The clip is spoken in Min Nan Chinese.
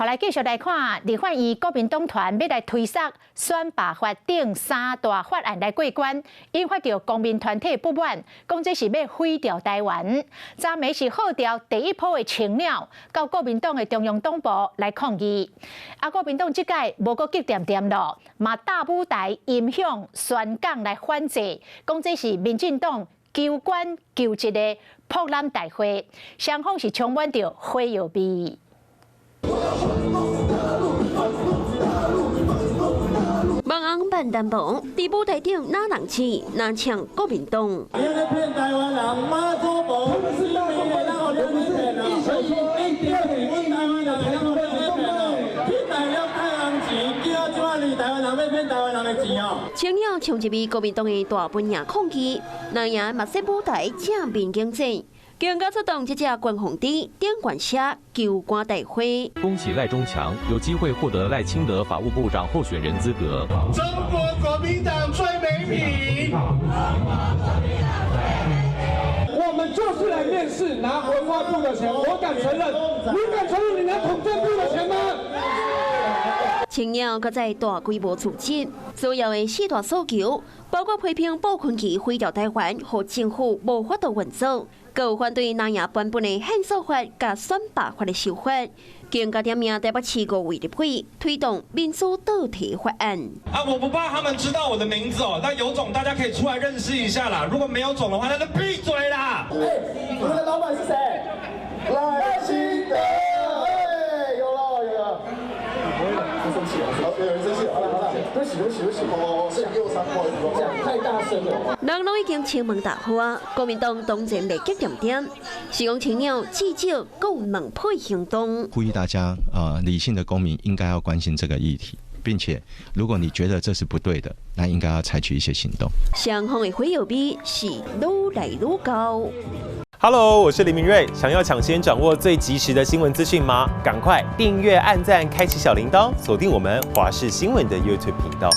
好，來繼續來看，立法院國民黨團欲來推捒選罷法等三大法案來過關，引發著公民團體不滿，講這是欲毀掉台灣。昨暝是號召第一波的青鳥到國民黨的中央黨部來抗議。啊，國民黨這擺無閣激恬恬囉，嘛搭舞台音響宣講來反制，講這是民進黨求官求職的撲攬大會，雙方是充滿著火藥味。網紅扮單薄，佇舞台頂哪人試，哪嗆國民黨。你咧騙台灣人，媽祖婆是大眾的，哪有咧騙啊？所以一定阮台灣人會當騙咧騙啊！去大陸太紅錢，叫這擺來台灣人欲騙台灣人的錢哦。青鳥衝入去國民黨的大本營抗議，藍營嘛設舞台正面迎戰。更加出動這隻官方豬，頂懸寫求官大會。恭喜賴中強有機會獲得賴清德法務部長候選人資格。中國國民黨最沒品。我們就是來面試拿文化部的錢，我敢承認。你敢承認你拿統戰部的錢嗎？青鳥閣再大規模組織，主要的四大訴求，包括批評布坤奇毀掉台灣，予政府無法度運作，閣有反對藍營版本的限塑法佮選罷法的修法，更加點名台北市五位立委推動民主倒提法案。啊，我不怕他們知道我的名字哦，但有種大家可以出來認識一下啦。如果沒有種的話，那就閉嘴啦。欸，你們的老闆是誰？賴清德。哎，有了有了。生氣了，有人生氣了，好了好了，對不起對不起對不起，哦，是右三，不好意思，講太大聲了。人攏已經前門大開，國民黨當然袂激恬恬，是講青鳥至少閣有兩倍行動。呼籲大家啊，理性的公民應該要關心這個議題，並且如果你覺得這是不對的，那應該要採取一些行動。雙方的火藥味是愈來愈高。 Hello，我是林明瑞。想要搶先掌握最及時的新聞資訊嗎？趕快訂閱、按讚、開啟小鈴鐺，鎖定我們華視新聞的 YouTube 頻道。